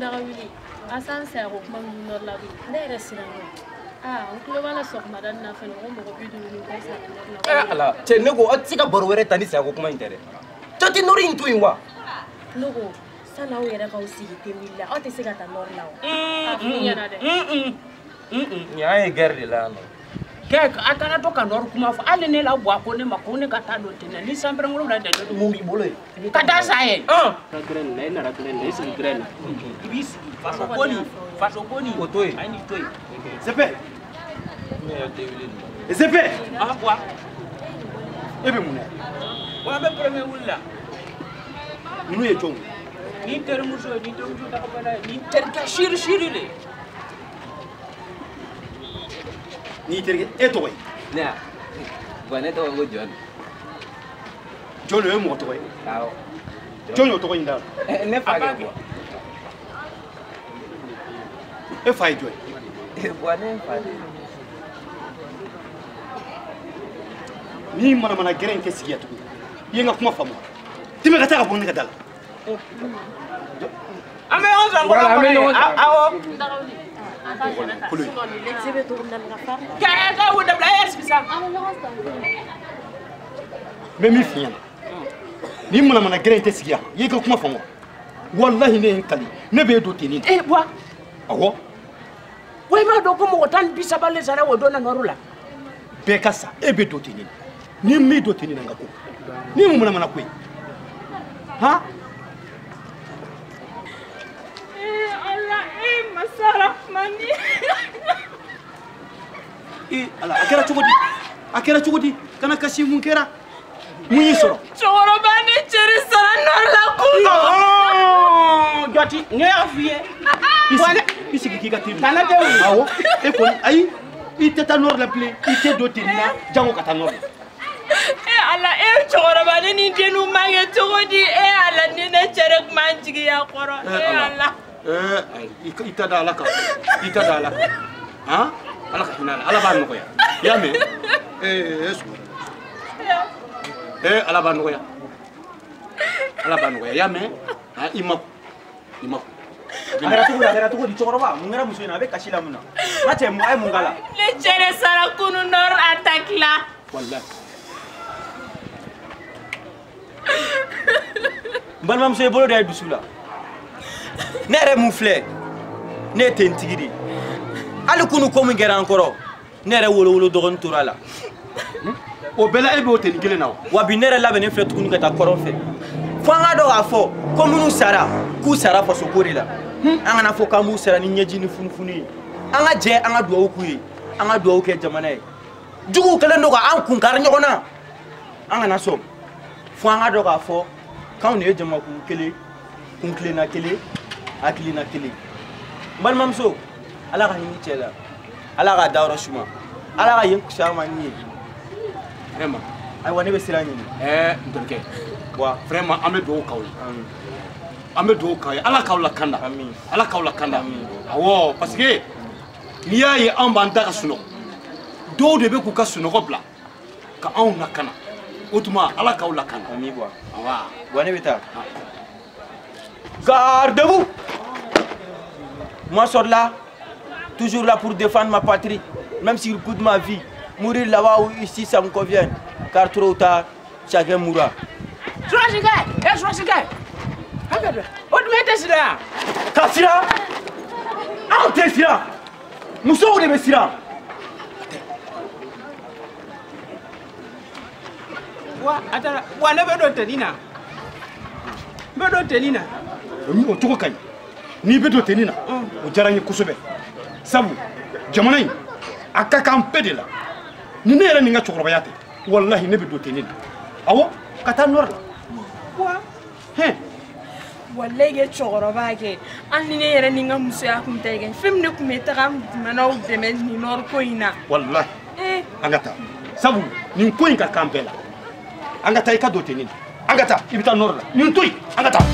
Daga wuli asan saya ko kuma ninnu nɔrɔ la bi ne yɛrɛ siran n tulo b'a la sɔgɔmada in na fɛnɛ ko mɔgɔ 50 ni kɔ sara nɔrɔ la. Ala cɛ ne ko aw tɛ se ka baro wɛrɛ ta ni saya ko kuma in tɛ dɛ. Cɛ tɛ nɔrɔ in to yen wa? Ne ko sanni aw yɛrɛ k'aw sigi tewuli la aw tɛ se ka taa nɔrɔ la wa? A f'u ɲɛna dɛ. Nin y'an ye guerre de la yan nɔ. Kɛ a kana to ka nɔrɔ kuma fɔ hali ne la bɔ a ko ne ma ko ne ka taa don ten na ni sanpɛrɛnkolo la dɛ mun b'i bolo yen? Ka taa sa ye. Gɛrɛ na i nana gɛrɛ na i sigi gɛrɛ na i b'i sigi faso ko ni faso ko ni o to yen. A ye nin to yen. Zepe. Zepe. Ah bɔ. E bɛ mun na? Wa an bɛ premier wuli la. Ninnu ye jɔnw ye? Ni terimuso ye ni terimuso tagabala ye ni terikɛ siri siri de. N'i terikɛ e tɔgɔ ye? Ne ya bɔn ne tɔgɔ ko Jɔn. Jɔn o ye mɔgɔ tɔgɔ ye? Awɔ. Jɔn y'o tɔgɔ in d'a la? Ne fa kɛ bɔ. E fa ye jɔn ye? Bɔn ne fa de. Ni manamana gɛrɛ in tɛ sigi yan tuguni i ye n ka kuma faamu wa? Tɛmɛ ka taa ka bɔ ne ka da la. An bɛ ɲɔgɔn sɔrɔ kɔrɔ kɔnɔ awɔ. Kɛ o dabila e yɛrɛ sigi sa. N bɛ min f'i ɲɛna ni manamana gɛrɛ in tɛ sigi yan i ye ka kuma faamu wa? Walahi ne ye n kali ne b'e don tenni na. E bɔ. Awɔ. Wa i b'a dɔn ko mɔgɔ 130 le sara o don na nɔrɔ la. Bɛɛ ka sa e bɛ don tenni na ni min don tenni na n ka ko ni mun manamana ko ye han. Ala a kɛra cogo di? A kɛra cogo di? Kana kasi mun kɛra? Mun y'i sɔrɔ? Cɛkɔrɔba ni cɛri sara nɔrɔ la kunun. Jɔti ne y'a f'i ye. I sigi k'i ka te min. Kana te wuli. Awɔ e kɔni ayi i tɛ taa nɔrɔ la bilen i tɛ don tenni na jango ka taa nɔrɔ la. E Ala e cɛkɔrɔba ne ni denninw ma kɛ cogo di? E Ala ni ne cɛ de tun b'an jigiya kɔrɔ. E Ala. I ta da Ala kan i ta da Ala kan han Ala ka hinɛ a la Ala b'a nɔgɔya i y'a mɛn Ala b'a nɔgɔya Ala b'a nɔgɔya i y'a mɛn han i ma i ma. A kɛra cogo di a kɛra cogo di cɛkɔrɔba mun kɛra muso in na a bɛ kasi la mun na n ka cɛ a ye mun k'a la. Ne cɛ de sara kunun nɔrɔ attaque la. Walahi. N balimamuso i bolo da i dusu la. Ne yɛrɛ mun filɛ ne ye tentigi de ye hali kunu ko min kɛra an kɔrɔ ne yɛrɛ wolowolo dɔgɔnin tora a la. O bɛɛ la e b'o tenni kelen na wa? Wa bi ne yɛrɛ labɛnnen filɛ tuguni ka taa kɔrɔn fɛ fo an ka dɔn k'a fɔ ko minnu sara k'u sara faso ko de la an kana fɔ k'an b'u sara ni ɲɛji ni funufunu ye an ka jɛ an ka duwawu k'u ye an ka duwawu kɛ jamana ye juguw kɛlen don k'an kun kari ɲɔgɔn na an kana sɔn fo an ka dɔn k'a fɔ k'anw de ye jamakulu kelen kun kilenna kelen hakilina kelen n balimamuso Ala ka hinɛ cɛ la Ala k'a dayɔrɔ suma Ala ka yen kusaya ma ni ye. Vraiment. Ayiwa ne bɛ sira ɲini. N terikɛ. Wa vraiment an bɛ dugawu k'aw ye. An bɛ dugawu k'aw ye Ala k'aw lakanda. Ala k'aw lakanda. Awɔ parce que n'i y'a ye anw b'an da ka sunɔgɔ dɔw de bɛ k'u ka sunɔgɔ bila ka anw lakana o tuma Ala k'aw lakana. Ami bɔ. Awa. Wa ne bɛ taa. Gardez-vous. Moi, sors là, toujours là pour défendre ma patrie, même s'il coûte ma vie. Mourir là-bas ou ici, ça me convient. Car trop ou tard, chacun mourra. Surasikai, eh Surasikai. O tuma e tɛ siran yan? Ka siran? Anw tɛ siran. Musow de bɛ siran. Wa a taara wa ne bɛ don tenni na. N bɛ don tenni na. O cogo ka ɲi n'i bɛ don tenni na o diyara n ye kosɛbɛ sabu jamana in a ka kan bɛɛ de la ni ne yɛrɛ ni n ka cɛkɔrɔbaya tɛ walahi ne bɛ don tenni na awɔ ka taa nɔrɔ la wa hɛn. Walayi kɛ cɛkɔrɔba kɛ hali ni ne yɛrɛ ni n ka musoya tun tɛ kɛ fɛn min ne tun bɛ taga jamanaw dɛmɛ nin nɔrɔ ko in na. Walahi an ka taa sabu nin ko in ka kan bɛɛ la an ka taa i ka don tenni na an ka taa i bɛ taa nɔrɔ la nin to yen an ka taa.